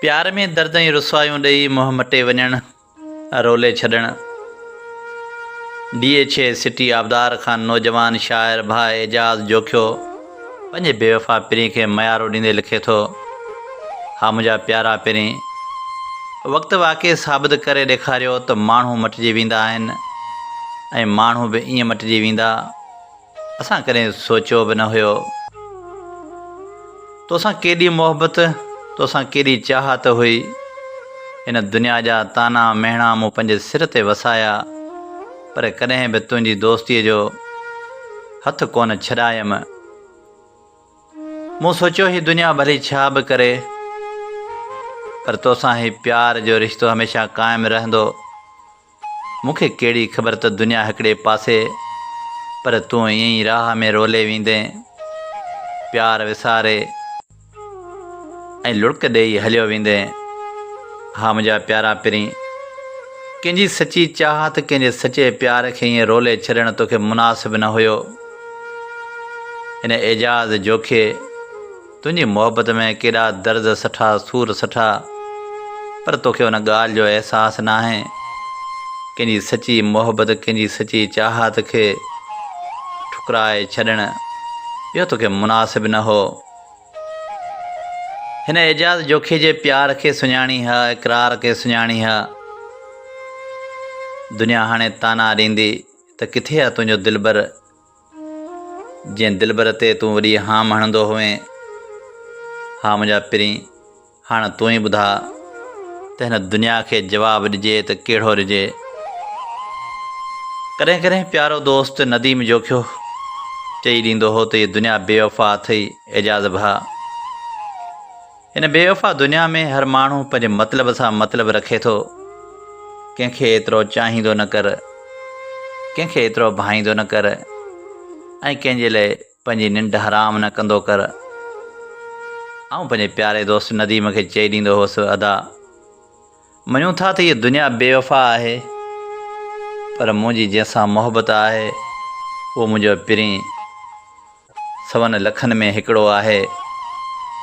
پيار ۾ درد ۽ رسوايون ڏيئي منهن مٽي وڃڻ، رولي ڇڏڻ. D H A city Abdar Khan نوجوان شاعر ڀاء اعجاز جوکيو پنهنجي بيوفا پرين کي ميارو ڏيندي لکي ٿو، ها منهنجا پيارا پرين! وقت واقعي ثابت ڪري ڏيکاريو ته ماڻهو مٽجي ويندا آهن ۽ ماڻهو به ائين مٽجي ويندا، اسان ڪڏهن سوچيو به نه هيو. توسان ڪيڏي محبت، توسان ڪيڏي چاهت هئي. هن دنيا جا طعنا مهڻا مون پنهنجي سر تي وسايا، پر ڪڏهن به تنهنجي دوستيء جو هٿ ڪونه ڇڏايم. مون سوچيو هي دنيا ڀلي ڇا به ڪري، پر توسان هي پيار جو رشتو هميشه قائم رهندو. مون کي ڪهڙي خبر ته دنيا هڪڙي پاسي پر تون ائين ئي راهه ۾ رولي ويندين، پيار وساري ۽ لڙڪ ڏيئي هليو ويندين. ها منهنجا پيارا پرين! ڪنهن جي سچي چاهت، ڪنهن جي سچي پيار کي ائين رولي ڇڏڻ توکي مناسب نه هيو. هن اعجاز جوکي. تنهنجي محبت ۾ ڪيڏا درد سٺا سور سٺا پر توکي ان ڳالهه جو احساس ناهي ڪنهن جي سچي محبت ڪنهن جي سچي چاهت کي ٺڪرائي ڇڏڻ اهو توکي مناسب نه هو. هن اعجاز جوکي جي پيار کي سڃاڻي ها اقرار کي سڃاڻي ها دنيا هاڻي طعنا ڏيندي ته ڪٿي آ تنهنجو دلبر جنهن دلبر تي تون وڏي هام هڻندو هئين، ها منهنجا پرين، هاڻ تون ئي ٻڌاء ته هن دنيا کي جواب ڏجي ته ڪهڙو ڏجي؟ ڪڏهن ڪڏهن پيارو دوست نديم جوکيو چئي ڏيندو هو ته هيء دنيا بيوفا اٿئي اعجاز ڀاء. هن بيوفا دنيا ۾ هر ماڻهو پنهنجي مطلب سان مطلب رکي ٿو. ڪنهن کي ايترو چاهيندو نه ڪر، ڪنهن کي ايترو ڀائيندو نه ڪر ۽ ڪنهن جي لئه پنهنجي ننڊ حرام نه ڪندو ڪر. آئون پنهنجي پياري دوست نديم کي چئي ڏيندو هوس، ادا! مڃون ٿا ته هيء دنيا بيوفا آهي، پر منهنجي جنهن سان محبت آهي، اهو منهنجو پرين سون لکن ۾ هڪڙو آهي.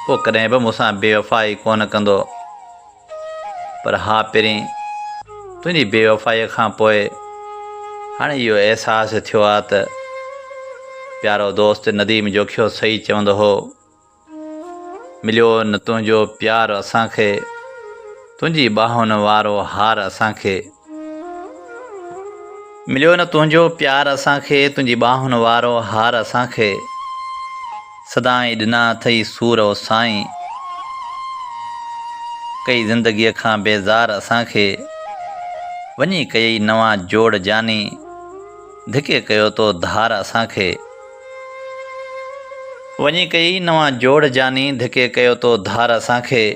اهو ڪڏهن به مون سان بيوفائي ڪونه ڪندو. پر ها پرين، تنهنجي بيوفائيء کان پوء هاڻي اهو احساس ٿيو آ ته پيارو دوست نديم جوکيو صحيح چوندو هو. مليو نه تنهنجو پيار اسان کي، تنهنجي ٻانهن وارو هار اسان کي. مليو نه تنهنجو پيار اسان کي، تنهنجي ٻانهن وارو هار اسان کي. سدائين ڏنا اٿئي سور او سائين، ڪئي زندگيء کان بيزار اسان کي. وڃي ڪيئي نوان جوڙ جاني، ڌڪي ڪيو تو ڌار اسان کي. وڃي ڪيئي نوان جوڙ جاني ڌڪي ڪيو تو ڌار اسان کي.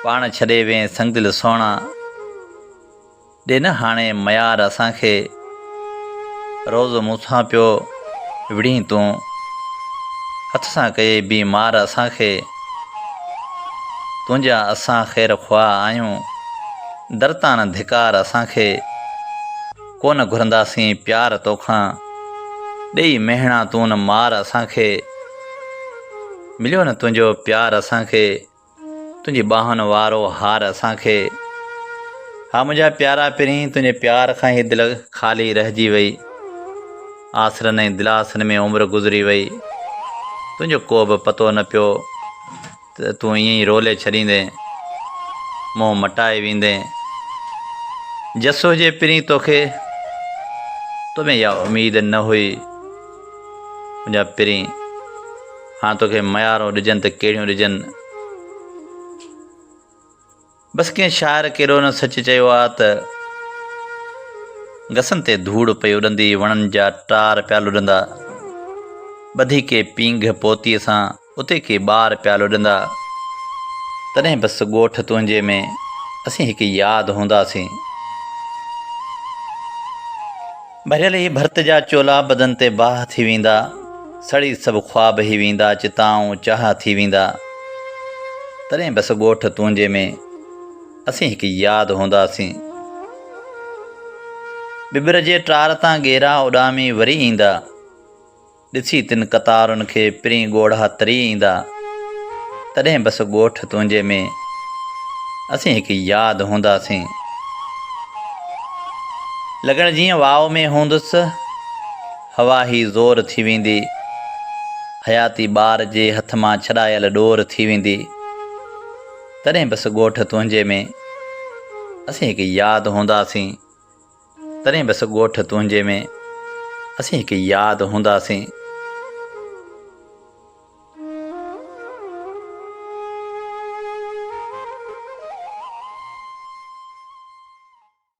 پاڻ ڇڏي وين سنگدل سهڻا ڏي نه هاڻي ميار اسان کي. روز مون سان پيو وڙهين تون هٿ سان ڪيئي بيمار اسان کي. تنهنجا اسان خير خواهه آهيون در تان نه ڌڪار اسان کي. ڪونه گهرنداسين پيار توکان، ڏيئي مهڻا تون نه مار اسان کي. مليو نه تنهنجو پيار اسان کي، تنهنجي ٻانهن وارو هار اسان کي. ها منهنجا پيارا پرين، تنهنجي پيار کان هي دل خالي رهجي وئي. آسرن ۽ دلاسن ۾ عمر گذري وئي. تنهنجو ڪو به پتو نه پيو. ته تون ائين ئي رولي ڇڏيندين، منهن مٽائي ويندين. جس هجي پرين توکي، تو ۾ اها اميد نه هئي. منهنجا پرين، هاڻ توکي ميارون ڏجن ته ڪهڙيون ڏجن. بس ڪنهن شاعر ڪيڏو نه سچ چيو آ ته گسن تي ڌوڙ پئي اڏندي، وڻن جا ٽار پيا لڏندا، ٻڌي ڪي پينگهه پوتيء سان اتي ڪي ٻار پيا لڏندا، تڏهن بس ڳوٺ تنهنجي ۾ اسين هڪ ياد هونداسين. ڀريل هي ڀرت جا چولا بدن تي باهه ٿي ويندا، سڙي سڀ خواب هي ويندا، چتائون چاهه ٿي ويندا. تڏهن بس ڳوٺ تنهنجي ۾ اسين هڪ ياد هونداسين. ٻٻر جي ٽار تان ڳيرا اڏامي وري ايندا. ڏسي تن قطارن کي پرين ڳوڙها تري ايندا. تڏهن بس ڳوٺ تنهنجي ۾ اسين هڪ ياد هونداسين. لڳڻ جيئن واء ۾ هوندس، هوا هي زور ٿي ويندي. حياتي ٻار جي هٿ مان ڇڏايل ڏور ٿي ويندي. تڏهن بس ڳوٺ تنهنجي ۾ اسين هڪ ياد هونداسين. تڏهن بس ڳوٺ تنهنجي ۾ اسين هڪ ياد هونداسين.